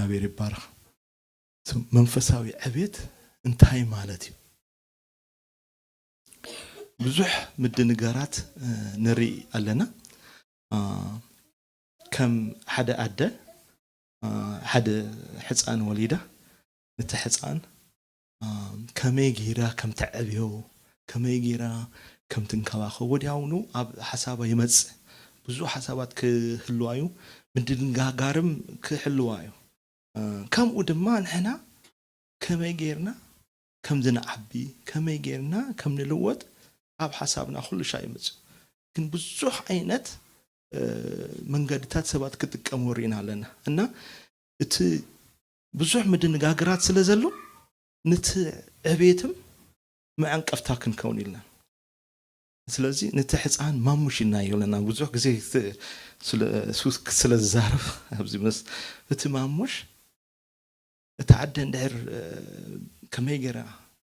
እግዚኣብሔር ይባረኽ። መንፈሳዊ ዕቤት እንታይ ማለት እዩ? ብዙሕ ምድንጋራት ንርኢ ኣለና። ከም ሓደ ኣደ ሓደ ሕፃን ወሊዳ፣ ነቲ ሕፃን ከመይ ገይራ ከም ተዕብዮ፣ ከመይ ገይራ ከም ትንከባኸብ ወዲያውኑ ኣብ ሓሳባ ይመጽእ። ብዙሕ ሓሳባት ክህልዋ እዩ፣ ምድንጋጋርም ክህልዋ እዩ። ከምኡ ድማ ንሕና ከመይ ገይርና ከም ዝንዓቢ፣ ከመይ ገይርና ከም ንልወጥ ኣብ ሓሳብና ኩሉ ሻዕ ይመጽእ። ግን ብዙሕ ዓይነት መንገድታት ሰባት ክጥቀሙ ርኢና ኣለና። እና እቲ ብዙሕ ምድንጋግራት ስለ ዘሎ፣ ነቲ ዕቤትም መዐንቀፍታ ክንከውን ኢልና። ስለዚ ነቲ ሕፃን ማሙሽ ኢልና ኣለና። ብዙሕ ግዜ ስለ ዝዛረብ ኣብዚ መስ እቲ ማሙሽ እቲ ዓደ እንድሕር ከመይ ገይራ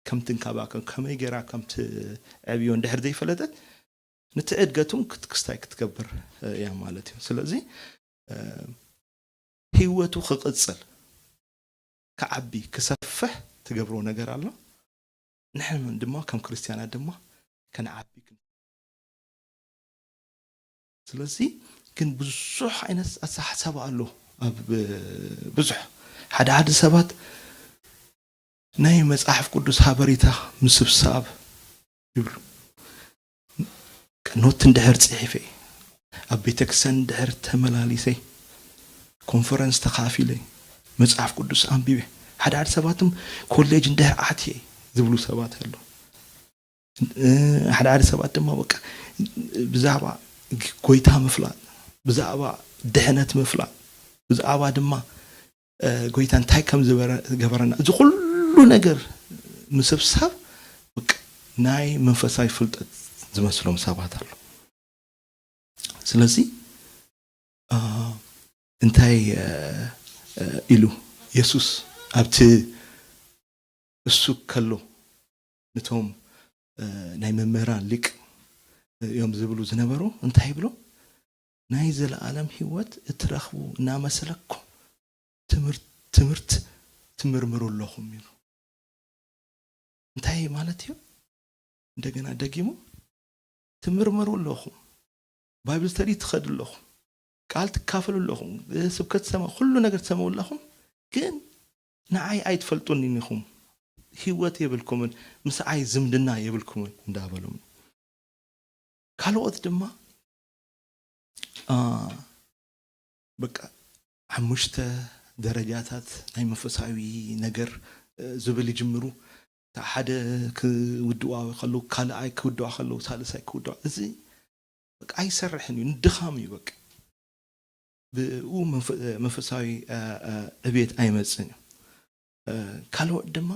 ከም ትንከባከብ፣ ከመይ ገይራ ከም ትዕብዮ እንድሕር ዘይፈለጠት፣ ነቲ ዕድገቱን ክትክስታይ ክትገብር እያ ማለት እዩ። ስለዚ ህይወቱ ክቕጽል፣ ክዓቢ፣ ክሰፍሕ ትገብሮ ነገር ኣሎ። ንሕን ድማ ከም ክርስትያናት ድማ ከነዓቢ። ስለዚ ግን ብዙሕ ዓይነት ኣተሓሳባ ኣሎ ኣብ ብዙሕ ሓደ ሓደ ሰባት ናይ መጽሓፍ ቅዱስ ሃበሬታ ምስብሳብ ይብሉ። ኖት እንድሕር ጽሒፈ፣ ኣብ ቤተክርስትያን እንድሕር ተመላሊሰ፣ ኮንፈረንስ ተኻፊለ፣ መጽሓፍ ቅዱስ ኣንቢበ፣ ሓደ ሓደ ሰባትም ኮሌጅ እንድሕር ኣትየ ዝብሉ ሰባት ኣለዉ። ሓደ ሓደ ሰባት ድማ በቃ ብዛዕባ ጎይታ ምፍላጥ፣ ብዛዕባ ድሕነት ምፍላጥ፣ ብዛዕባ ድማ ጎይታ እንታይ ከም ዝገበረና፣ እዚ ኩሉ ነገር ምስብሳብ ናይ መንፈሳዊ ፍልጠት ዝመስሎም ሰባት ኣሎ። ስለዚ እንታይ ኢሉ የሱስ ኣብቲ እሱ ከሎ ነቶም ናይ መምህራን ሊቅ እዮም ዝብሉ ዝነበሩ እንታይ ይብሉ? ናይ ዘለኣለም ህይወት እትረኽቡ እናመሰለኩም ትምህርት ትምህርት ትምርምሩ ኣለኹም ኢሉ። እንታይ ማለት እዩ? እንደገና ደጊሙ ትምርምሩ ኣለኹም፣ ባይብል ስተዲ ትኸዱ ኣለኹም፣ ቃል ትካፈሉ ኣለኹም፣ ስብከት ትሰምዑ፣ ኩሉ ነገር ትሰምዑ ኣለኹም፣ ግን ንዓይ ኣይትፈልጡን ኢኹም፣ ህይወት የብልኩምን፣ ምስዓይ ዝምድና የብልኩምን እንዳበሎም። ካልኦት ድማ በቃ ሓሙሽተ ደረጃታት ናይ መንፈሳዊ ነገር ዝብል ይጅምሩ። ሓደ ክውድዋ ከለዉ፣ ካልኣይ ክውድዋ ከለዉ፣ ሳልሳይ ክውድዋ። እዚ በቃ ኣይሰርሕን እዩ፣ ንድኻም እዩ። በቃ ብኡ መንፈሳዊ ዕቤት ኣይመጽን እዩ። ካልኦት ድማ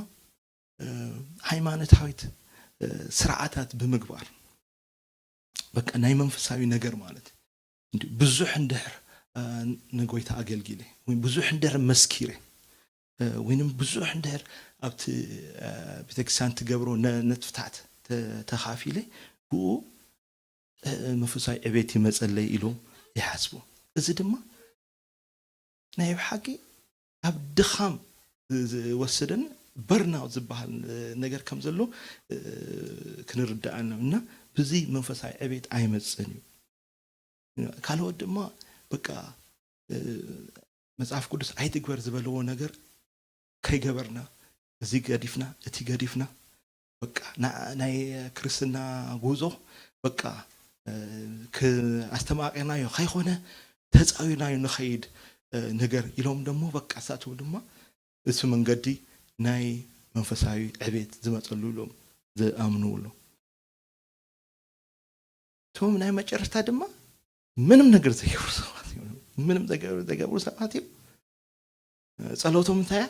ሃይማኖታዊት ስርዓታት ብምግባር በቃ ናይ መንፈሳዊ ነገር ማለት ብዙሕ እንድሕር ንጎይታ ኣገልጊለ ወይ ብዙሕ እንድሕር መስኪረ ወይንም ብዙሕ እንድሕር ኣብቲ ቤተክርስትያን ትገብሮ ነጥፍታት ተኻፊለ ብኡ መንፈሳዊ ዕቤት ይመፀለይ ኢሎም ይሓስቡ። እዚ ድማ ናይ ብሓቂ ኣብ ድኻም ዝወስድን በርናውት ዝበሃል ነገር ከም ዘሎ ክንርዳእ ኣለና። እና ብዚ መንፈሳዊ ዕቤት ኣይመፅን እዩ። ካልኦት ድማ በቃ መጽሓፍ ቅዱስ ኣይትግበር ዝበልዎ ነገር ከይገበርና፣ እዚ ገዲፍና፣ እቲ ገዲፍና፣ በቃ ናይ ክርስትና ጉዞ በቃ ኣስተማቂርናዮ ከይኮነ ተፃዊርናዮ ንኸይድ ነገር ኢሎም ደሞ በቃ እሳቶም ድማ እቲ መንገዲ ናይ መንፈሳዊ ዕቤት ዝመፀሉ ኢሎም ዝኣምኑ ኣሎ። እቶም ናይ መጨረሽታ ድማ ምንም ነገር ዘይገብሩ ሰባት እዮም። ምንም ዘይገብሩ ሰባት እዮም። ጸሎቶም እንታይ እያ?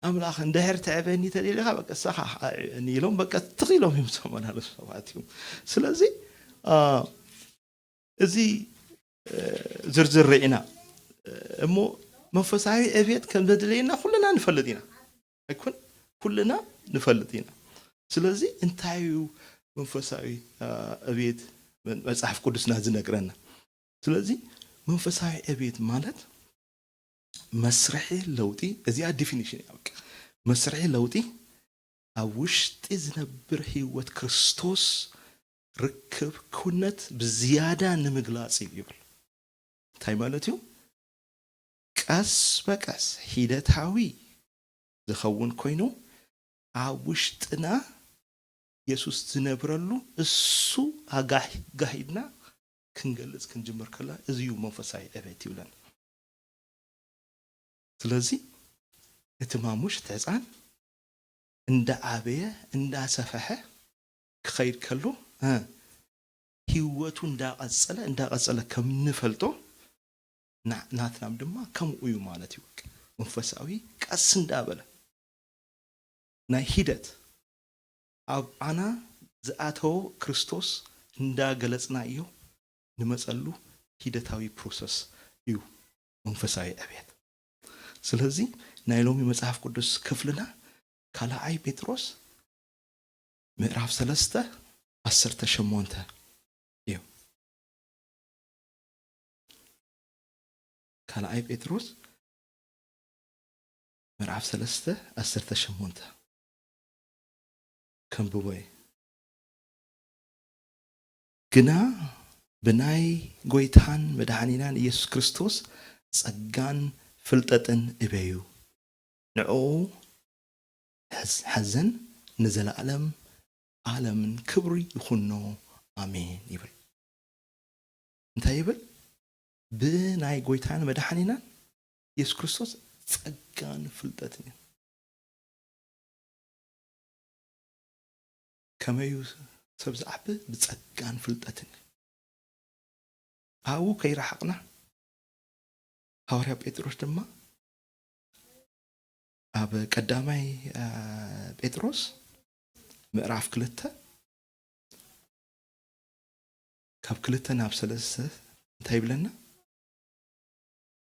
ኣምላኽ እንድሕር ትዕበኒ ተደሊኻ በቃ እሳኻ ኣዕብኒ ኢሎም በቃ ትኽ ኢሎም እዮም ዝተመላለሱ ሰባት እዮም። ስለዚ እዚ ዝርዝር ርኢና እሞ መንፈሳዊ ዕብየት ከም ዘድለየና ኩልና ንፈልጥ ኢና። ኣይኮን ኩልና ንፈልጥ ኢና። ስለዚ እንታይ እዩ መንፈሳዊ ዕብየት መጽሓፍ ቅዱስና ዝነግረና? ስለዚ መንፈሳዊ ዕብየት ማለት መስርሒ ለውጢ፣ እዚኣ ዲፊኒሽን እያ። በቃ መስርሒ ለውጢ ኣብ ውሽጢ ዝነብር ህይወት ክርስቶስ ርክብ ክውነት ብዝያዳ ንምግላጽ እዩ ይብል። እንታይ ማለት እዩ? ቀስ በቀስ ሂደታዊ ዝኸውን ኮይኑ፣ ኣብ ውሽጥና የሱስ ዝነብረሉ እሱ ኣጋሂድና ክንገልጽ ክንጅምር ከላ፣ እዚ እዩ መንፈሳዊ ዕቤት ይብለና። ስለዚ እቲ ማሙሽ፣ እቲ ህፃን እንዳዓበየ እንዳሰፈሐ ክኸይድ ከሎ፣ ህይወቱ እንዳቐፀለ እንዳቐፀለ ከም ንፈልጦ፣ ናትናም ድማ ከምኡ እዩ ማለት እዩ። መንፈሳዊ ቀስ እንዳበለ ናይ ሂደት ኣብ ኣና ዝኣተዎ ክርስቶስ እንዳገለጽና እዩ ንመጸሉ። ሂደታዊ ፕሮሰስ እዩ መንፈሳዊ ዕብየት። ስለዚ ናይ ሎሚ መጽሓፍ ቅዱስ ክፍልና ካልኣይ ጴጥሮስ ምዕራፍ ሰለስተ ዓሰርተ ሸሞንተ እዩ። ካልኣይ ጴጥሮስ ምዕራፍ ሰለስተ ዓሰርተ ሸሞንተ ከንብቦ እየ። ግና ብናይ ጎይታን መድሓኒናን ኢየሱስ ክርስቶስ ጸጋን ፍልጠትን እበዩ። ንዕኡ ሕዝ-፣ ሕዝን ንዘለኣለም ኣለምን ክብሪ ይኹኖ። ኣሜን ይብል። እንታይ ይብል? ብናይ ጎይታን መድሓኒናን ኢየሱስ ክርስቶስ ጸጋን ፍልጠትን እዩ። ከመዩ ሰብ ዝዓቢ? ብጸጋን ፍልጠትን እዩ። ኣብኡ ከይረሓቕና፣ ሃዋርያ ጴጥሮስ ድማ ኣብ ቀዳማይ፣ አ፣ ጴጥሮስ ምዕራፍ ክልተ፣ ካብ ክልተ ናብ ሰለስተ እንታይ ይብለና?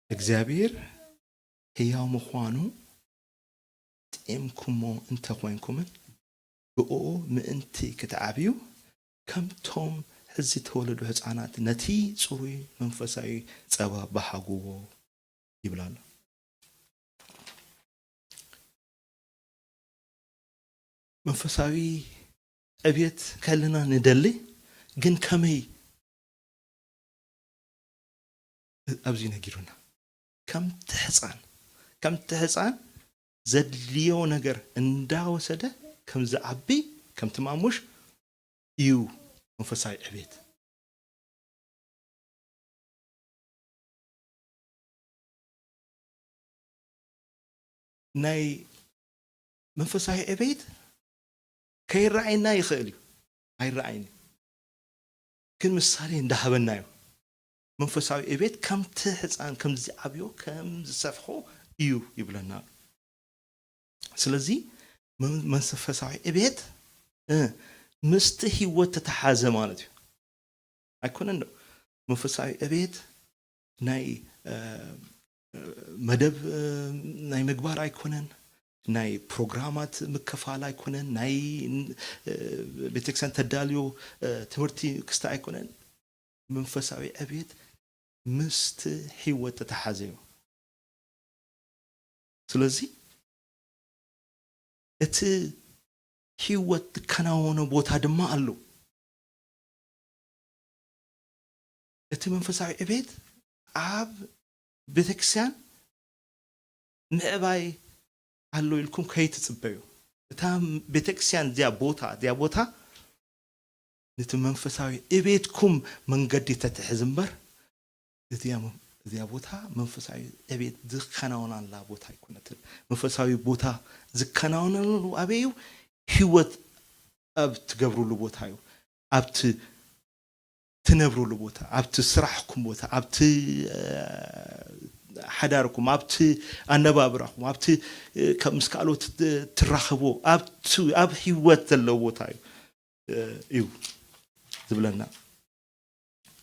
እግዚኣብሔር ሕያው ምዃኑ ጥዒምኩሞ እንተኾይንኩምን ብእኡ ምእንቲ ክትዓብዩ፣ ከምቶም ሕዚ ተወለዱ ህፃናት ነቲ ጽሩይ መንፈሳዊ ጸባ በሃጉዎ ይብል ኣሎ። መንፈሳዊ ዕብየት ከለና ንደሊ፣ ግን ከመይ? ኣብዚ ነጊሩና። ከምቲ ሕፃን፣ ከምቲ ሕፃን ዘድልዮ ነገር እንዳወሰደ ከም ዝዓቢ፣ ከምቲ ማሙሽ እዩ መንፈሳዊ ዕብየት። ናይ መንፈሳዊ ዕብየት ከይረኣየና ይኽእል እዩ። ኣይረኣይን እዩ። ግን ምሳሌ እንዳሃበና እዩ። መንፈሳዊ ዕብየት ከምቲ ሕፃን ከም ዝዓብዮ፣ ከም ዝሰፍሖ እዩ ይብለና ኣሎ። ስለዚ መ-፣ መንፈሳዊ ዕብየት፣ እ፣ ምስቲ ህይወት ተተሓዘ ማለት እዩ። ኣይኮነን ዶ? መንፈሳዊ ዕብየት ናይ፣ እ፣ መደብ፣ እ፣ ናይ ምግባር ኣይኮነን፣ ናይ ፕሮግራማት ምክፋል ኣይኮነን፣ ናይ፣ እ፣ ቤተክርስትያን ተዳልዮ፣ እ፣ ትምህርቲ ክስታይ ኣይኮነን። መንፈሳዊ ዕብየት ምስቲ ህይወት ተተሓዘ እዩ። ስለዚ እቲ ህይወት ዝከናወኖ ቦታ ድማ ኣሎ። እቲ መንፈሳዊ ዕቤት ኣብ ቤተክርስትያን ምዕባይ ኣሎ ኢልኩም ከይትጽበዩ። እታ ቤተክርስትያን እዚኣ ቦታ፣ እዚኣ ቦታ ነቲ መንፈሳዊ ዕቤትኩም መንገዲ ተትሕዝ እምበር፣ እዚኣ መ-፣ እዚኣ ቦታ መንፈሳዊ ዕቤት ዝከናወናላ ቦታ ኣይኮነትን። መንፈሳዊ ቦታ ዝከናወነሉ ኣበይ እዩ? ህይወት ኣብ ትገብሩሉ ቦታ እዩ። ኣብቲ ትነብሩሉ ቦታ፣ ኣብቲ ስራሕኩም ቦታ፣ ኣብቲ፣ እ፣ ሓዳርኩም፣ ኣብቲ ኣነባብራኹም፣ ኣብቲ፣ እ፣ ካብ ምስ ካልኦት ት-፣ ትራኸቦ፣ ኣብቲ፣ ኣብ ህይወት ዘለዎ ቦታ እዩ፣ እ፣ እዩ ዝብለና።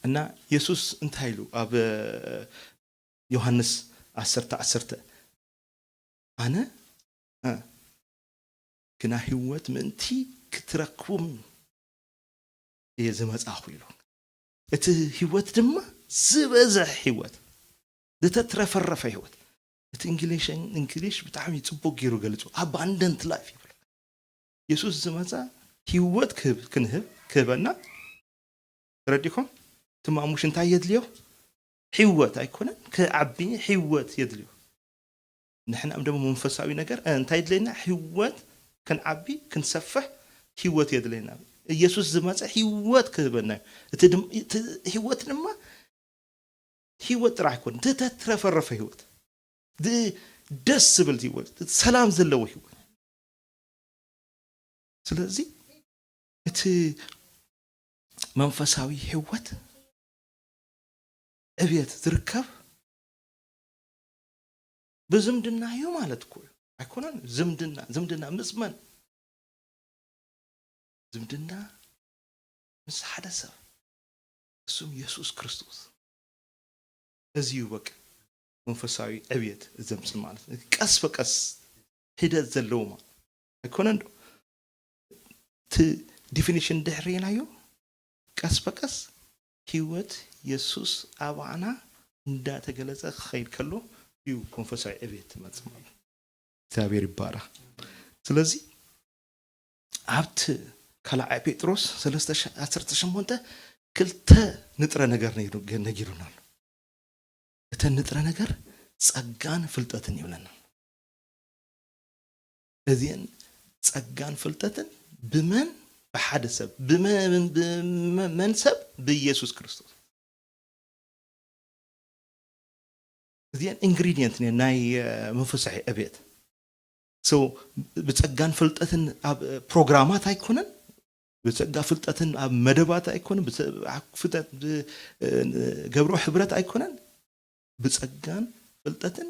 እና የሱስ እንታይ ኢሉ ኣብ፣ እ፣ ዮሃንስ ዓሰርተ ዓሰርተ፣ ኣነ፣ እ፣ ግና ህይወት ምእንቲ ክትረክቡም እየ ዝመጻኹ ኢሉ። እቲ ህይወት ድማ ዝበዝሕ ህይወት፣ ዝተትረፈረፈ ህይወት። እቲ እንግሊሽን እንግሊሽ ብጣዕሚ ጽቡቅ ገይሩ ገሊጹ። Abundant life ይብል። የሱስ ዝመጸ ህይወት ክህብ ክንህብ ክህበና፣ ተረዲኹም? ትማሙሽ እንታይ የድልዮ? ህይወት ኣይኮነን ክዓቢ፣ ህይወት የድልዮ። ንሕናም ደሞ መንፈሳዊ ነገር እንታይ የድልየና? ህይወት ክንዓቢ ክንሰፍሕ ህይወት የድልየና። ኢየሱስ ዝመጸ ህይወት ክህበና እዩ። እቲ ድም- እቲ ህይወት ድማ ህይወት ጥራሕ ኣይኮነን፣ እቲ ተትረፈረፈ ህይወት፣ ድ- ደስ ዝብል ህይወት፣ ሰላም ዘለዎ ህይወት። ስለዚ እቲ መንፈሳዊ ህይወት ዕብየት ዝርከብ ብዝምድና እዩ ማለት እኮ እዩ። ኣይኮነን? ዝምድና ዝምድና ምስ መን? ዝምድና ምስ ሓደ ሰብ፣ እሱም የሱስ ክርስቶስ። እዚ እዩ በቃ መንፈሳዊ ዕብየት ዘምጽእ ማለት ነው። ቀስ በቀስ ሂደት ዘለዎ ማለት ኣይኮነን ዶ? እቲ ዲፊኒሽን ድሕር ኢናዮ ቀስ በቀስ ህይወት የሱስ ኣባና እንዳተገለጸ ክኸይድ ከሎ እዩ መንፈሳዊ ዕብየት ትመጽእ ማለት ነው። እግዚኣብሔር ይባረኽ። ስለዚ ኣብቲ ካልኣይ ጴጥሮስ ሰለስተ ዓሰርተ ሸሞንተ ክልተ ንጥረ ነገር ነጊሩ- ነጊሩና ኣሎ። እተን ንጥረ ነገር ጸጋን ፍልጠትን ይብለና። እዚአን ጸጋን ፍልጠትን ብመን? ብሓደ ሰብ። ብመን? ብመን ሰብ? ብኢየሱስ ክርስቶስ። እዚአን ኢንግሪዲየንት ናይ መንፈሳዊ ዕብየት። ብጸጋን ፍልጠትን ኣብ ፕሮግራማት ኣይኮነን፣ ብጸጋ ፍልጠትን ኣብ መደባት ኣይኮነን፣ ፍልጠት ገብሮ ሕብረት ኣይኮነን። ብጸጋን ፍልጠትን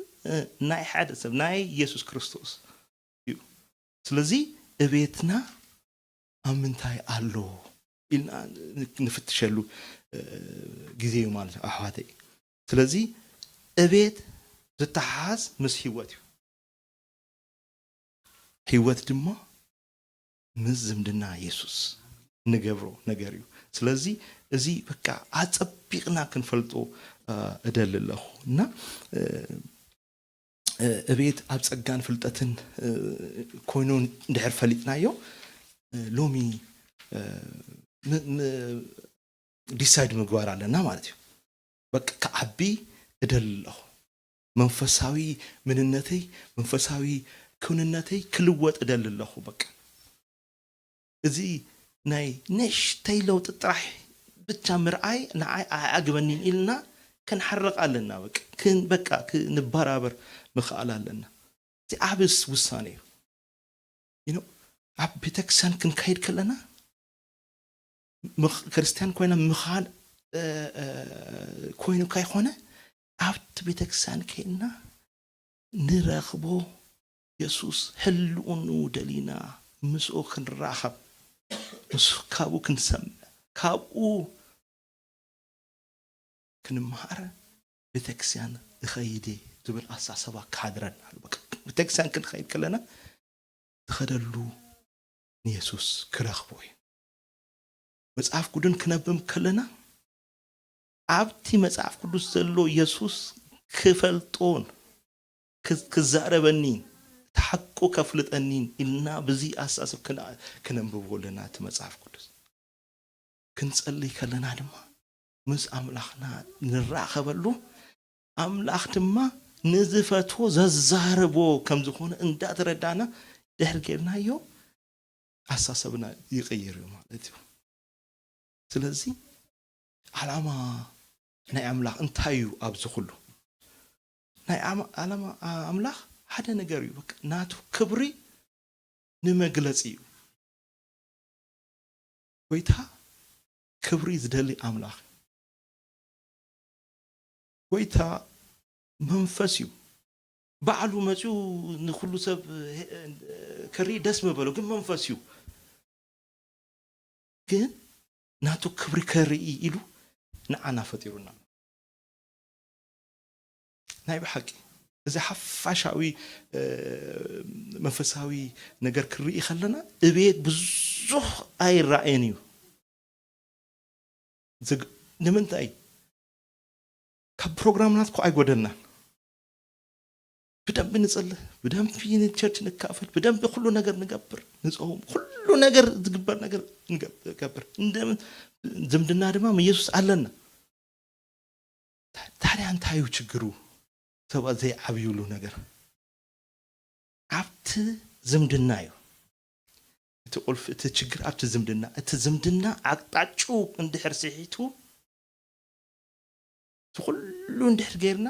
ናይ ሓደ ሰብ ናይ ኢየሱስ ክርስቶስ እዩ። ስለዚ እቤትና ኣብ ምንታይ ኣሎ ኢልና ንፍትሸሉ ግዜ እዩ ማለት እዩ ኣሕዋተይ። ስለዚ እቤት ዝተሓሓዝ ምስ ህይወት እዩ። ህይወት ድማ ምስ ዝምድና የሱስ ንገብሮ ነገር እዩ። ስለዚ እዚ በቃ ኣጸቢቕና ክንፈልጦ እደሊ ኣለኹ እና እቤት ኣብ ጸጋን ፍልጠትን ኮይኑ እንድሕር ፈሊጥናዮ ሎሚ ዲሳይድ ምግባር ኣለና ማለት እዩ። በቃ ክዓቢ እደሊ ኣለኹ። መንፈሳዊ ምንነተይ መንፈሳዊ ክውንነተይ ክልወጥ እደሊ ኣለኹ። በቃ እዚ ናይ ንእሽተይ ለውጢ ጥራሕ ብቻ ምርኣይ ንዓይ ኣዕግበኒን ኢልና ክንሓርቕ ኣለና። በቃ ክን በቃ ክንበራበር ምኽኣል ኣለና። እዚ ዓብስ ውሳኔ እዩ። You know፣ ኣብ ቤተክርስትያን ክንከይድ ከለና ክርስትያን ኮይና ምኻድ ኮይኑ ካይኮነ ኣብቲ ቤተክርስትያን ከይድና ንረኽቦ የሱስ ህልውኑ ደሊና ምስኡ ክንራኸብ ምስ ካብኡ ክንሰምዕ ካብኡ ክንመሃር ቤተክርስትያን እኸይድ ዝብል ኣሳሰባ ክሓድረና ኣሎ። ቤተክርስትያን ክንኸይድ ከለና ዝኸደሉ ንየሱስ ክረኽቦ እዩ። መጽሓፍ ቅዱስ ክነብብ ከለና ኣብቲ መጽሓፍ ቅዱስ ዘሎ የሱስ ክፈልጦን ክዛረበኒን እቲ ሓቁ ከፍልጠኒን ኢልና ብዚ ኣሳስብ ክነንብቦ ኣለና እቲ መጽሓፍ ቅዱስ። ክንጸልይ ከለና ድማ ምስ ኣምላኽና ንራኸበሉ ኣምላኽ ድማ ንዝፈትዎ ዘዛርቦ ከም ዝኾነ እንዳተረዳና ድሕር ጌርናዮ ኣሳሰብና ይቕይር እዩ ማለት እዩ። ስለዚ ዓላማ ናይ ኣምላኽ እንታይ እዩ? ኣብዚ ኩሉ ናይ ዓላማ ኣምላኽ ሓደ ነገር እዩ። በቃ ናቱ ክብሪ ንመግለጺ እዩ። ጎይታ ክብሪ ዝደሊ ኣምላኽ እዩ። ጎይታ መንፈስ እዩ። ባዕሉ መጺኡ ንኹሉ ሰብ ከርኢ ደስ ምበሎ፣ ግን መንፈስ እዩ። ግን ናቱ ክብሪ ከርኢ ኢሉ ንዓና ፈጢሩና። ናይ ብሓቂ እዚ ሓፋሻዊ መንፈሳዊ ነገር ክርኢ ከለና እቤት ብዙሕ ኣይረኣየን እዩ። ንምንታይ? ካብ ፕሮግራም ናትኮ ኣይጎደልናን። ብደንብ ንጽልህ፣ ብደንብ ንቸርች ንካፈል፣ ብደንብ ኩሉ ነገር ንገብር፣ ንጾም፣ ኩሉ ነገር ዝግበር ነገር ንገብር። ዝምድና ድማ ምስ ኢየሱስ ኣለና። ታዲያ እንታይ እዩ ችግሩ? ሰባት ዘይዓብዩሉ ነገር ኣብቲ ዝምድና እዩ። እቲ ቁልፊ፣ እቲ ችግር ኣብቲ ዝምድና፣ እቲ ዝምድና ኣቅጣጭኡ እንድሕር ስሒቱ፣ እቲ ኩሉ እንድሕር ገይርና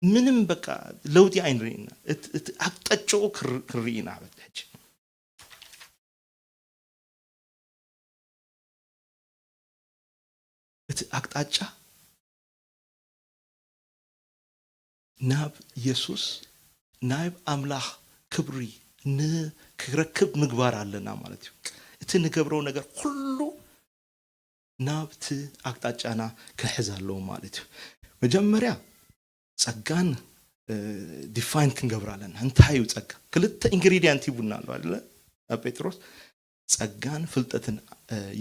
ምንም በቃ ለውጢ ኣይንርእይና። እቲ ኣቅጣጭኡ ክንርኢ ኢና። ሕጂ እቲ ኣቅጣጫ ናብ የሱስ፣ ናብ ኣምላኽ ክብሪ ንክረክብ ምግባር ኣለና ማለት እዩ። እቲ ንገብሮ ነገር ኩሉ ናብቲ ኣቅጣጫና ክሕዝ ኣለዎ ማለት እዩ። መጀመርያ ጸጋን ዲፋይን ክንገብር ኣለና። እንታይ እዩ ጸጋ? ክልተ ኢንግሪዲየንት ሂቡና ኣሎ ኣይደለ? ኣብ ጴጥሮስ ጸጋን ፍልጠትን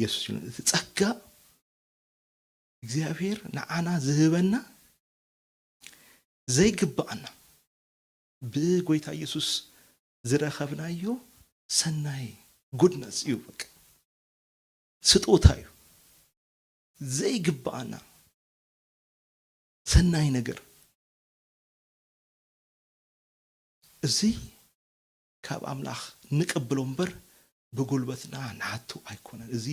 የሱስ ኢሉ። እቲ ጸጋ እግዚኣብሔር ንዓና ዝህበና ዘይግባኣና ብጎይታ ኢየሱስ ዝረኸብናዮ ሰናይ ጉድነስ እዩ። በቃ ስጦታ እዩ። ዘይግባኣና ሰናይ ነገር እዚ ካብ ኣምላኽ ንቅብሎ እምበር ብጉልበትና ንሓቱ ኣይኮነን። እዚ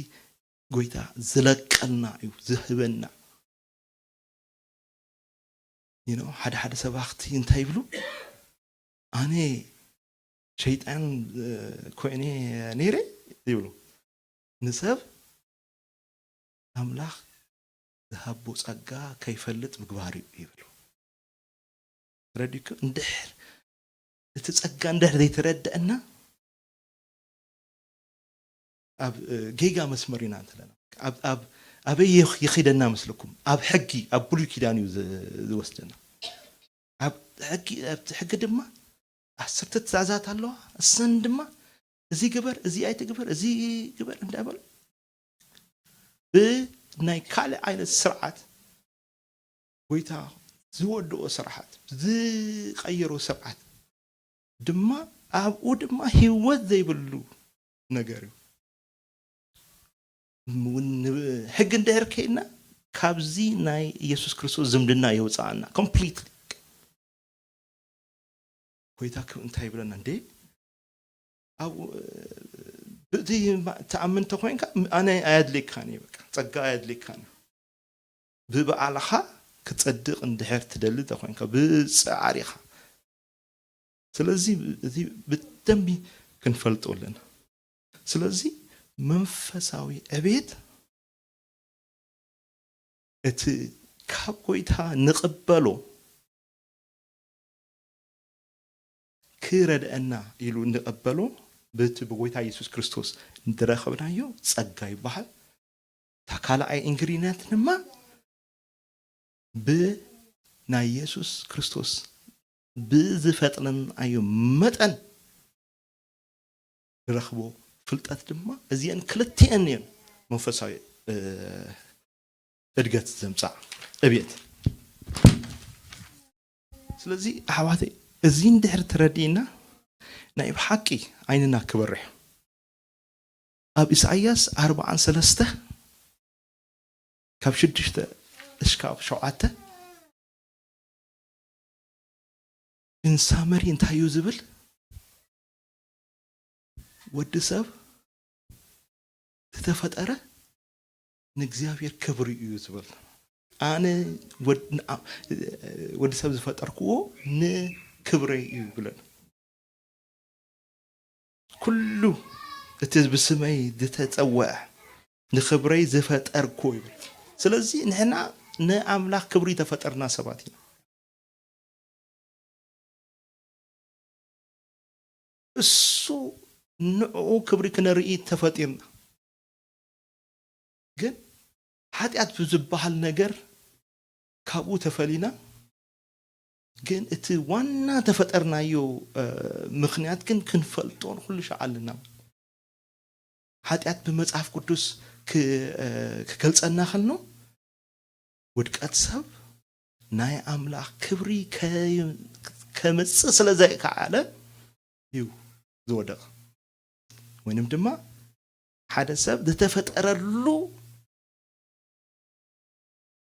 ጎይታ ዝለቀልና እዩ፣ ዝህበና። You know፣ ሓደ ሓደ ሰባኽቲ እንታይ ይብሉ? ኣነ ሸይጣን ኮይነ ነይረ ይብሉ። ንሰብ ኣምላኽ ዝሃቦ ጸጋ ከይፈልጥ ምግባር እዩ ይብሉ። ረዲኩ እንድሕር እቲ ጸጋ እንድሕር ዘይተረደአና ኣብ ጌጋ መስመር ኢና እንተለና፣ ኣብ ኣበይ ይኸደና መስለኩም? ኣብ ሕጊ፣ ኣብ ብሉይ ኪዳን እዩ ዝወስደና። ኣብ ሕጊ፣ ኣብቲ ሕጊ ድማ ዓሰርተ ትእዛዛት ኣለዋ። እሰን ድማ እዚ ግበር፣ እዚ ኣይትግበር፣ እዚ ግበር እንዳበሉ ብናይ ካልእ ዓይነት ስርዓት፣ ጎይታ ዝወድኦ ስርዓት፣ ዝቐየሮ ስርዓት ድማ ኣብኡ ድማ ህይወት ዘይብሉ ነገር እዩ። ሕጊ እንድሕር ከይድና ካብዚ ናይ ኢየሱስ ክርስቶስ ዝምድና የውፅኣና ኮምፕሊትሊ። ጎይታ እንታይ ይብለና እንዴ? ኣብኡ ብዚ ትኣምን ተኮይንካ ኣነ ኣየድልየካን እዩ፣ በቃ ጸጋ ኣየድልየካን እዩ። ብባዕልኻ ክጸድቕ እንድሕር ትደሊ ተኮይንካ ብጻዕሪኻ። ስለዚ እዚ ብደንቢ ክንፈልጦ ኣለና። ስለዚ መንፈሳዊ ዕቤት እቲ ካብ ጎይታ ንቕበሎ ክረድአና ኢሉ ንቐበሎ፣ በቲ ብጎይታ የሱስ ክርስቶስ ዝረኸብናዮ ጸጋ ይበሃል። እታ ካልኣይ ኢንግሪዲየንት ድማ ብናይ የሱስ ክርስቶስ ብዝፈጥረናዮ መጠን ንረኽቦ ፍልጠት ድማ፣ እዚአን ክልቲአን እየን መንፈሳዊ እድገት ዘምጻ ዕብየት። ስለዚ ኣሕዋተይ፣ እዚ እንድሕር ተረዲእና ናይ ብሓቂ ዓይንና ክበርሕ። ኣብ ኢሳይያስ ኣርባዓን ሰለስተ ካብ ሽዱሽተ እስካብ ሸውዓተ ኢንሳመሪ እንታይ እዩ ዝብል? ወዲ ሰብ ዝተፈጠረ ንእግዚኣብሔር ክብሪ እዩ ዝብል። ኣነ ወዲ ሰብ ዝፈጠርክዎ ንክብረይ እዩ ይብለና። ኩሉ እቲ ብስመይ ዝተጸውዐ ንኽብረይ ዝፈጠርኩ ይብል። ስለዚ ንሕና ንኣምላኽ ክብሪ ተፈጠርና ሰባት ኢና። እሱ ንዕኡ ክብሪ ክነርኢ ተፈጢርና። ግን ሓጢኣት ብዝበሃል ነገር ካብኡ ተፈሊና፣ ግን እቲ ዋና ተፈጠርናዮ ምኽንያት ግን ክንፈልጦ ንኹሉ ሻዕ ኣለና። ሓጢኣት ብመጽሓፍ ቅዱስ ክገልጸና ከሎ፣ ውድቀት ሰብ ናይ ኣምላኽ ክብሪ ከምጽእ ስለ ዘይከኣለ እዩ ዝወደቐ። ወይንም ድማ ሓደ ሰብ ዝተፈጠረሉ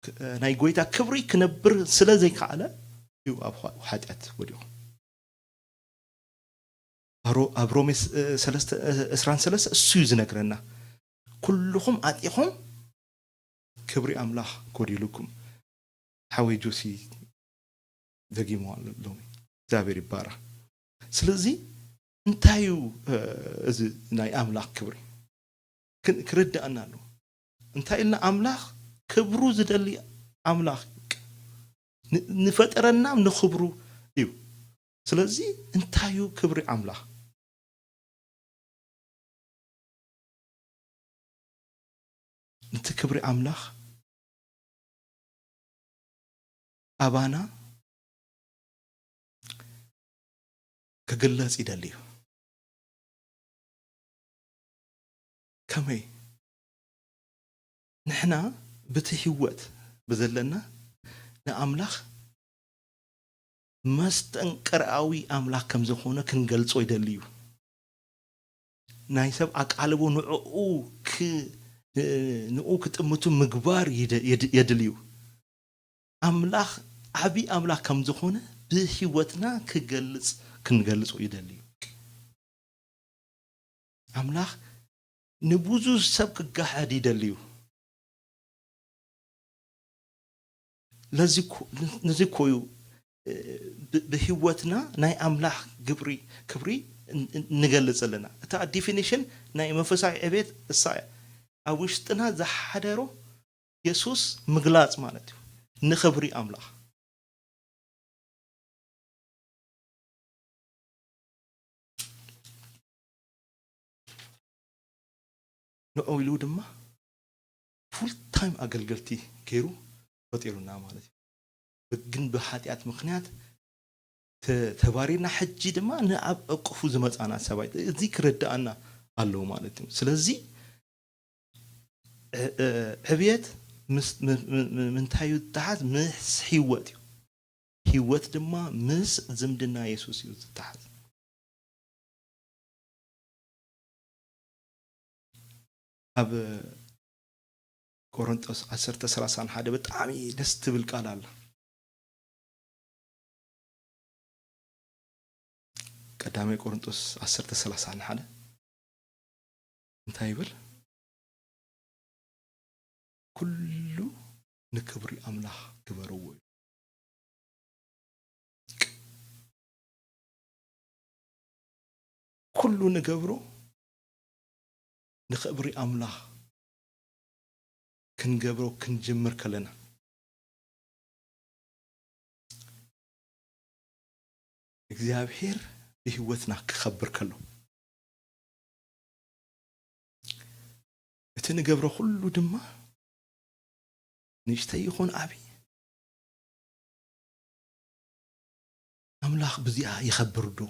ክ-፣ ናይ ጎይታ ክብሪ ክነብር ስለ ዘይከኣለ እዩ ኣብ ሓ-፣ ሓጢኣት ወዲቑ። ኣብ ሮ-፣ ኣብ ሮሜ ስ-፣ ሰለስተ፣ ዕስራን ሰለስተ እሱ እዩ ዝነግረና። "ኩልኹም ኣጢኹም ክብሪ ኣምላኽ ጎዲሉኩም።" ሓወይ ጆሲ ደጊሙ ኣሎ ሎሚ። እግዚኣብሔር ይባረኽ። ስለዚ እንታይ እዩ፣ እ፣ እዚ ናይ ኣምላኽ ክብሪ? ክን-፣ ክርድኣና ኣለዎ። እንታይ ኢልና? ኣምላኽ ክብሩ ዝደሊ ኣምላኽ እዩ። ን-፣ ንፈጠረና ንኽብሩ እዩ። ስለዚ እንታይ እዩ ክብሪ ኣምላኽ? ነቲ ክብሪ ኣምላኽ ኣባና ክግለጽ ይደሊ እዩ። ከመይ? ንሕና ብቲ ህይወት ብዘለና ንኣምላኽ መስተንቀርኣዊ ኣምላኽ ከም ዝኾነ ክንገልጾ ይደሊ እዩ። ናይ ሰብ ኣቃልቦ ንዕኡ ክ-፣ ንኡ ክጥምቱ ምግባር ይደ-፣ የድ-፣ የድልዩ። ኣምላኽ ዓቢ ኣምላኽ ከም ዝኾነ ብህይወትና ክገልጽ፣ ክንገልጾ ይደልዩ። ኣምላኽ ንብዙ ሰብ ክጋሓድ ይደልዩ። ለዚ ኮ-፣ ነዚ ኮዩ፣ እ፣ ብ-፣ ብህይወትና ናይ ኣምላኽ ግብሪ፣ ክብሪ ን-፣ ን-፣ ንገልጽ ኣለና። እታ ዲፊኒሽን ናይ መንፈሳዊ ዕቤት እሳ እያ። ኣብ ውሽጥና ዝሓደሮ የሱስ ምግላጽ ማለት እዩ። ንኽብሪ ኣምላኽ። ንዑ ኢሉ ድማ ፉል ታይም ኣገልገልቲ ገይሩ ፈጢሩና ማለት እዩ። ግን ብሓጢኣት ምኽንያት ተ-፣ ተባሪርና፣ ሕጂ ድማ ንኣብ እቅፉ ዝመጻና ሰብኣይ፣ እዚ ክርድኣና ኣለዎ ማለት እዩ። ስለዚ ዕ-፣ እ፣ ዕብየት ምስ፣ ም-፣ ም-፣ ም-፣ ምንታይ እዩ ዝተሓዝ? ምስ ህይወት እዩ። ህይወት ድማ ምስ ዝምድና የሱስ እዩ ዝተሓዝ። ኣብ ቆሮንጦስ ዓሰርተ ሰላሳ ሓደ ብጣዕሚ ደስ ትብል ቃል ኣላ። ቀዳማይ ቆሮንጦስ ዓሰርተ ሰላሳ ሓደ እንታይ ይብል? "ኩሉ ንክብሪ ኣምላኽ ግበርዎ" እዩ። ኩሉ ንገብሮ ንኽብሪ ኣምላኽ ክንገብሮ ክንጅምር ከለና፣ እግዚኣብሔር ብህይወትና ክኸብር ከሎ፣ እቲ ንገብሮ ኩሉ ድማ ንእሽተይ ይኹን ዓቢ፣ ኣምላኽ ብዚኣ ይኸብር ዶ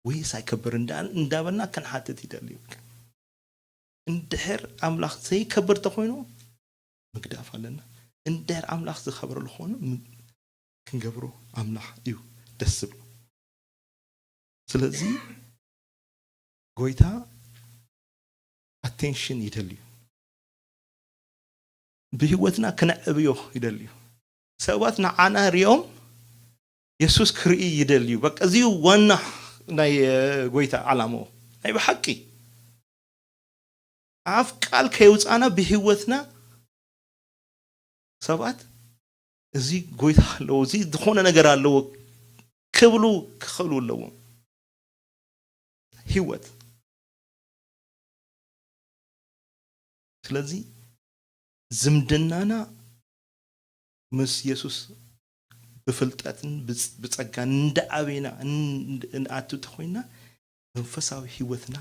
ወይስ ኣይከብር እንዳ-፣ እንዳበልና ክንሓትት ይደሊ። እንድሕር ኣምላኽ ዘይከብር ተኾይኑ ምግዳፍ ኣለና። እንድሕር ኣምላኽ ዝኸብረሉ ኮይኑ ም-፣ ክንገብሮ ኣምላኽ እዩ ደስ ዝብሎ። ስለዚ ጎይታ ኣቴንሽን ይደልዩ። ብህይወትና ክነዕብዮ ይደልዩ። ሰባት ንዓና ሪኦም የሱስ ክርኢ ይደልዩ። በቃ እዚ እዩ ዋና ናይ፣ እ፣ ጎይታ ዓላማኡ። ናይ ብሓቂ ኣፍ ቃል ከየውፃና ብህይወትና ሰባት እዚ ጎይታ ኣለዎ፣ እዚ ዝኾነ ነገር ኣለዎ ክብሉ ክኽእሉ ኣለዎም። ህይወት። ስለዚ ዝምድናና ምስ የሱስ ብፍልጠትን ብጽ-፣ ብጸጋን እንዳዓበና ን-፣ ንኣቱ እንተኾይንና መንፈሳዊ ህይወትና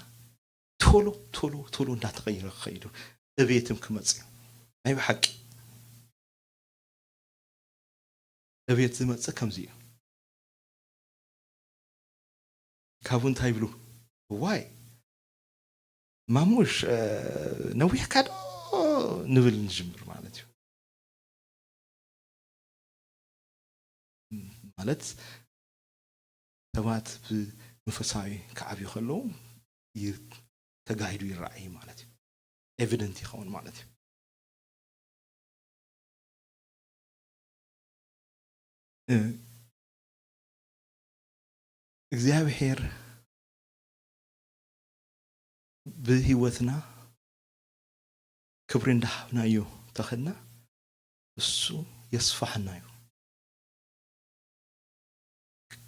ቶሎ፣ ቶሎ፣ ቶሎ እንዳተቐየረ ክኸይድ እዩ። ዕብየትም ክመጽእ እዩ። ናይ ብሓቂ ዕብየት ዝመጽእ ከምዚ እዩ። ካብኡ እንታይ ይብሉ? "ዋይ ማሙሽ፣ እ፣ ነዊሕካ ዶ?" ንብል ንጅምር ማለት እዩ። ማለት ሰባት ብመንፈሳዊ ክዓብዩ ከለዉ ይ-፣ ተጋሂዱ ይረኣይ ማለት እዩ። ኤቪደንት ይኸውን ማለት እዩ። እ፣ እግዚኣብሔር ብህይወትና ክብሪ እንዳሃብናዮ ተኸድና እሱ የስፋሕና እዩ።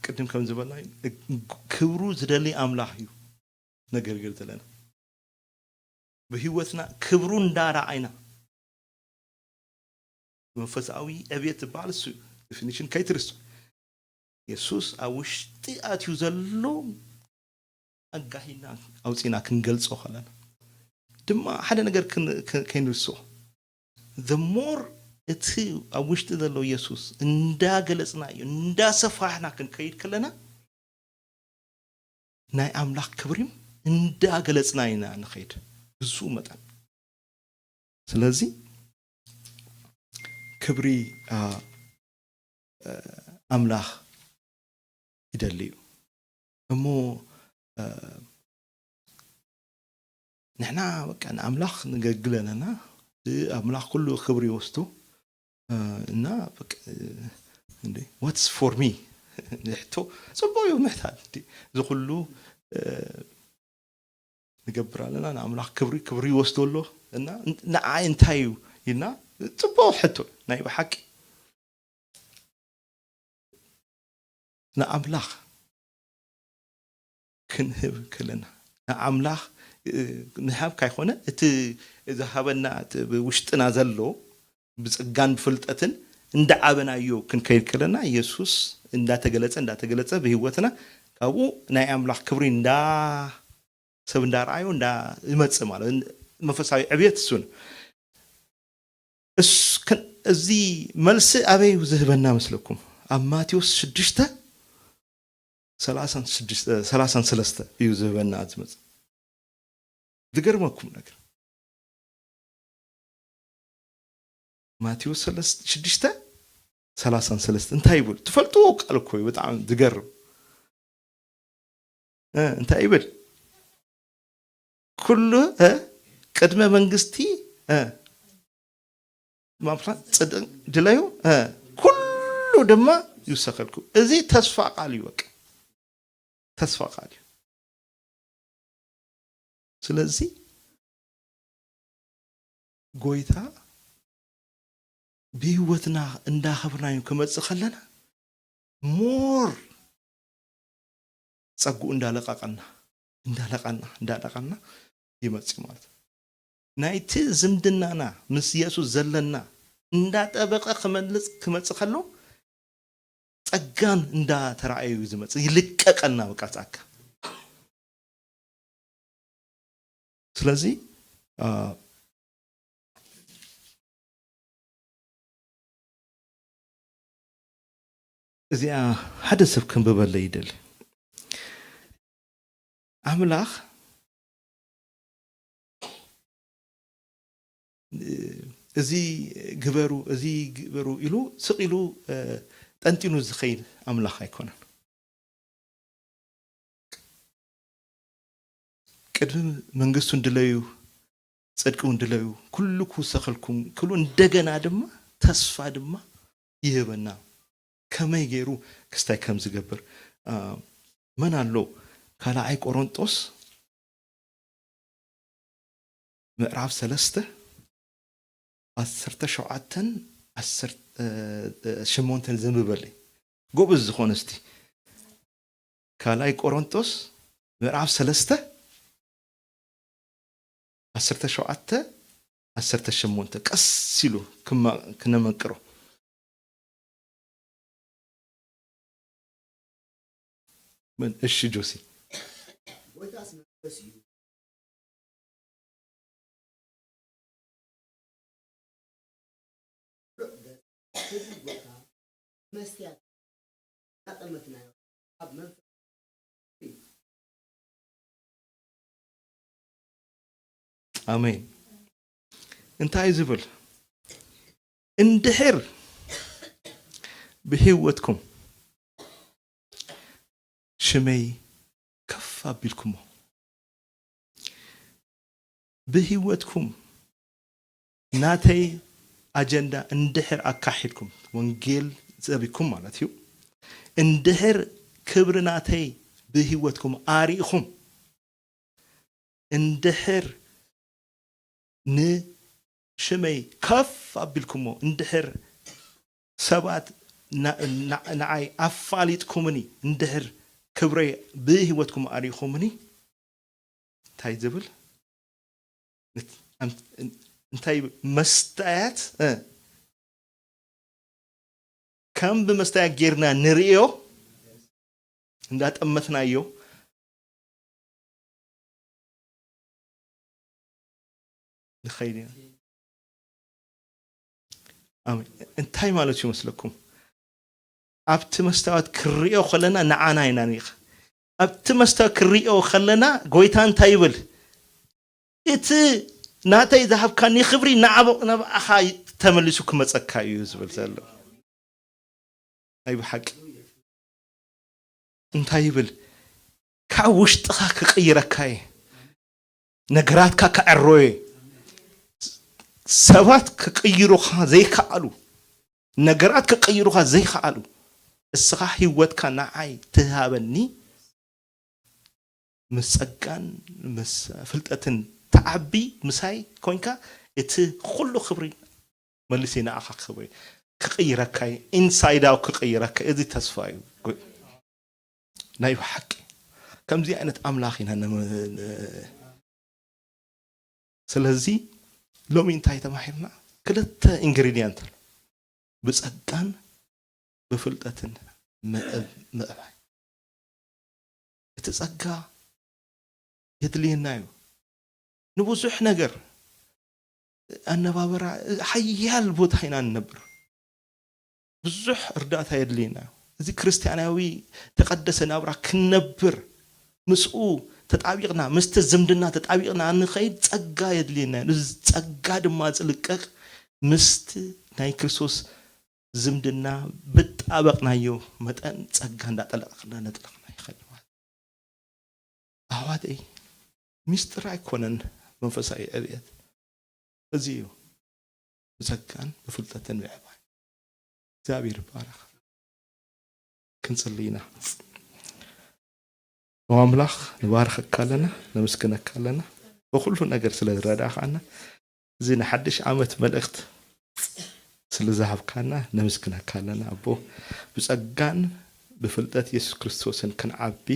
ቅድም ከም ዝበልና ክብሩ ዝደሊ ኣምላኽ እዩ ነገልግል ዘለና። ብህይወትና ክብሩ እንዳረኣይና መንፈሳዊ ዕብየት ዝበሃል እሱ ዴፊኒሽን ከይትርሱ። የሱስ ኣብ ውሽጢ ኣትዩ ዘሎ ኣጋሂና ኣውፂና ክንገልጾ ከለና ድማ ሓደ ነገር ክን-፣ ክ-፣ ከይንርሶ the more እቲ ኣብ ውሽጢ ዘሎ የሱስ እንዳገለጽናዮ እንዳሰፋሕና ክንከይድ ከለና ናይ ኣምላኽ ክብሪም እንዳገለጽና ኢና ንኸይድ ብዝኡ መጠን። ስለዚ ክብሪ፣ አ፣ አ፣ ኣምላኽ ይደሊ እዩ። እሞ፣ አ፣ ንሕና በቃ ንኣምላኽ ንገግል ኣለና። ኣምላኽ ኩሉ ክብሪ ይወስዶ፣ አ፣ እና በቃ፣ እ፣ እንዴ፣ what's for me? ሕቶ ጽቡቅ እዩ ምሕታት። እንዴ፣ እዚ ኩሉ፣ እ፣ ንገብር ኣለና፣ ንኣምላኽ ክብሪ፣ ክብሪ ይወስዶ ኣሎ እና ን-፣ ንዓይ እንታይ እዩ ኢልና ጽቡቅ ሕቶ ናይ ብሓቂ። ንኣምላኽ ክንህብ ከለና፣ ንኣምላኽ፣ እ፣ ምሃብ ካይኮነ፣ እቲ ዝሃበና፣ እቲ ብውሽጥና ዘሎ ብጸጋን ብፍልጠትን እንዳዓበናዮ ክንከይድ ከለና፣ የሱስ እንዳተገለጸ፣ እንዳተገለጸ ብህይወትና፣ ካብኡ ናይ ኣምላኽ ክብሪ እንዳ-፣ ሰብ እንዳረኣዮ እንዳ-፣ ይመጽእ ማለት፣ መንፈሳዊ ዕብየት እሱን። እስ-፣ ከ-፣ እዚ መልሲ ኣበይ እዩ ዝህበና መስለኩም? ኣብ ማቴዎስ ሽዱሽተ፣ ሰላሳን ሽዱሽተ፣ ሰላሳን ሰለስተ እዩ ዝህበና ዝመጽእ። ዝገርመኩም ነገር። ማቴዎስ ሰለስተ፣ ሽዱሽተ፣ ሰላሳን ሰለስተ እንታይ ይብል? ትፈልጥዎ ቃል እኮ እዩ፣ ብጣዕሚ ዝገርም። እ፣ እንታይ ይብል? ኩሉ፣ እ፣ ቅድመ መንግስቲ፣ እ፣ ማምራት ጽድቅ ድለዩ፣ እ፣ ኩሉ ድማ ይውሰኸልኩ። እዚ ተስፋ ቃል እዩ፣ በቃ ተስፋ ቃል እዩ። ስለዚ ጎይታ ብህይወትና እንዳኸብርናዮ ክመጽእ ከለና ሞር ጸግኡ እንዳለቀቀና፣ እንዳለቀና፣ እንዳለቀና ይመጽእ ማለት እዩ። ናይቲ ዝምድናና ምስ የሱስ ዘለና እንዳጠበቀ ክመልጽ-፣ ክመጽእ ከሎ ጸጋን እንዳተራእየ እዩ ዝመጽእ። ይልቀቀና በቃ ጸጋ። ስለዚ፣ አ፣ እዚኣ ሓደ ሰብ ከንብበለይ ይደሊ። ኣምላኽ፣ እ፣ እዚ ግበሩ፣ እዚ ግበሩ ኢሉ ስቕ ኢሉ፣ እ፣ ጠንጢኑ ዝኸይድ ኣምላኽ ኣይኮነን። ቅድሚ መንግስቱ እንድለዩ፣ ጽድቂ እውን ድለዩ፣ ኩሉ ክውሰኸልኩም ክብሉ፣ እንደገና ድማ ተስፋ ድማ ይህበና። ከመይ ገይሩ ክስታይ ከም ዝገብር፣ አ፣ መን ኣሎ? ካልኣይ ቆሮንጦስ ምዕራፍ ሰለስተ፣ ዓሰርተ ሸውዓተን ዓሰርተ ሸሞንተን ዘንብበለይ። ጎበዝ ዝኾነ እስቲ። ካልኣይ ቆሮንጦስ ምዕራፍ ሰለስተ፣ ዓሰርተ ሸውዓተ፣ ዓሰርተ ሸሞንተ፣ ቀስ ኢሉ ክመ-፣ ክነመቅሮ። ምን? እሺ ጆሲ። ጎይታስ መንፈስ እዩ። ክብሪ ጎይታ መስትያት እናጠመትናዮ ኣብ መንፈስ ኣሜን። እንታይ ዝብል? እንድሕር ብህይወትኩም ሽመይ ከፍ ኣቢልኩሞ። ብህይወትኩም ናተይ ኣጀንዳ እንድሕር ኣካሒድኩም፣ ወንጌል ዘቢኩም ማለት እዩ። እንድሕር ክብሪ ናተይ ብህይወትኩም ኣሪእኹም፣ እንድሕር ንሽመይ ከፍ ኣቢልኩሞ፣ እንድሕር ሰባት ና-፣ ና-፣ ንዓይ ኣፋሊጥኩምኒ፣ እንድሕር ክብረይ ብህይወትኩም ኣሪእኹምኒ፣ እንታይ ዝብል? ንት-፣ ኣም-፣ እንታይ ይብል? መስታያት፣ እ፣ ከም ብመስታያት ጌርና ንርእዮ፣ እንዳጠመትናዮ ንኸይድ ኢና። ኣሜን። እንታይ ማለት እዩ መስለኩም? ኣብቲ መስታወት ክርእዮ ከለና ንዓና ኢና ንኢኽ። ኣብቲ መስታወት ክርእዮ ከለና ጎይታ እንታይ ይብል? "እቲ ናተይ ዝሃብካኒ ክብሪ ንዓብ-፣ ናብኣኻ ተመሊሱ ክመጸካ እዩ" ዝብል ዘሎ። ናይ ብሓቂ እንታይ ይብል? ካብ ውሽጥኻ ክቕይረካ እየ። ነገራትካ ክዕሮ እየ። ሰባት ክቕይሩኻ ዘይከኣሉ፣ ነገራት ክቕይሩኻ ዘይከኣሉ፣ እስኻ ህይወትካ ንዓይ ትሃበኒ፣ ምስ ጸጋን ምስ ፍልጠትን ትዓቢ ምሳይ ኮንካ፣ እቲ ኩሉ ክብሪ መሊሰ ንዓኻ ክህቦ እየ። ክቕይረካ እየ፣ ኢንሳይድ ኣውት ክቕይረካ እየ። እዚ ተስፋ እዩ። ጎ-፣ ናይ ብሓቂ ከምዚ ዓይነት ኣምላኽ ኢና ነመ-፣ ስለዚ ሎሚ እንታይ ተማሂርና? ክልተ ኢንግሪድየንት ኣሎ። ብጸጋን ብፍልጠትን ምዕብ-፣ ምዕባይ። እቲ ጸጋ የድልየና እዩ። ንብዙሕ ነገር ኣነባበራ ሓያል ቦታ ኢና ንነብር። ብዙሕ እርዳታ የድልየና እዩ። እዚ ክርስትያናዊ ተቐደሰ ናብራ ክንነብር ምስኡ ተጣቢቕና፣ ምስቲ ዝምድና ተጣቢቕና ንኸይድ ጸጋ የድልየና እዩ። እዚ ጸጋ ድማ ዝልቀቕ ምስቲ ናይ ክርስቶስ ዝምድና ብጣበቕናዮ መጠን ጸጋ እንዳጠለቕና ነጥለቕና ይኸድ ማለት። ኣሕዋተይ፣ ሚስጥር ኣይኮነን መንፈሳዊ ዕብየት። እዚ እዩ ብጸጋን ብፍልጠትን ምዕባይ። እግዚኣብሔር ይባረኽ። ክንጽሊ ኢና። ኦ ኣምላኽ፣ ንባርኸካ ኣለና፣ ነመስግነካ ኣለና። ብኹሉ ነገር ስለ ዝረዳእካና፣ እዚ ንሓድሽ ዓመት መልእኽት ስለ ዝሃብካና ነመስግነካ ኣለና። ኣቦ፣ ብጸጋን ብፍልጠት የሱስ ክርስቶስን ክንዓቢ፣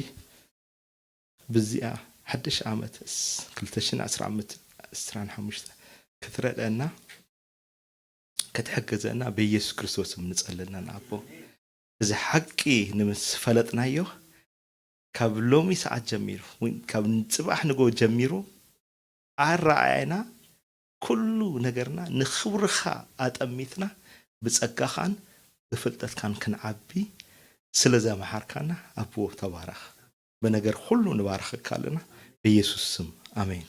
ብዚኣ ሓድሽ ዓመት ስ-፣ ክልተ ሽሕን ዕስራን ዓመት፣ ዕስራን ሓሙሽተ ክትረድአና፣ ክትሕግዘና ብኢየሱስ ክርስቶስ ስም ንጸልየና ኣቦ። እዚ ሓቂ ንምስ ፈለጥናዮ፣ ካብ ሎሚ ሰዓት ጀሚሩ፣ ወይ ካብ ጽባሕ ንጎ ጀሚሩ፣ ኣረኣእያና፣ ኩሉ ነገርና ንኽብርኻ ኣጠሚትና፣ ብጸጋኻን ብፍልጠትካን ክንዓቢ ስለ ዘምሓርካና፣ ኣቦ ተባረኽ። ብነገር ኩሉ ንባርኸካ ኣለና። ብኢየሱስ ስም፣ ኣሜን።